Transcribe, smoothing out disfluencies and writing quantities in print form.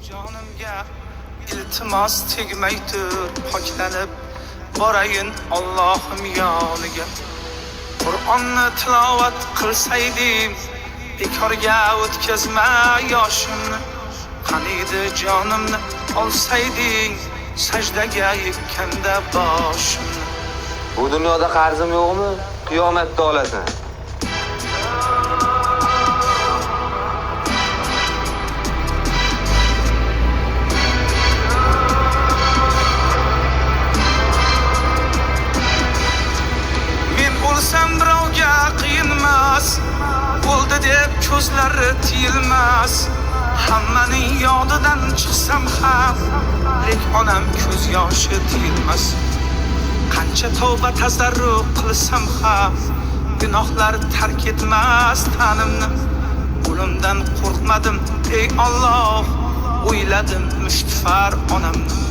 Jonimga iltimos tegmay tur, poklanib borayin Allohim yoniga. Qur'onni tilovat qilsaydim, bekorga o'tkazma yoshimni. Qaniydi jonimni olsayding, sajdaga yiqqanda boshimni. Bu dunyoda qarzim yo'qmi? Qiyomatda olasan. Men o'lsam birovga qiyinmas, o'ldi deb ko'zlari tiyilmas. Hammaning yodidan chiqsam ham, lek onam ko'z yoshi tiyilmas. Qancha tavba tazarru qilsam ham, gunohlar tark etmas tanimni. O'limdan qo'rqmadim, ey Alloh, o'yladim mushtifar onamni.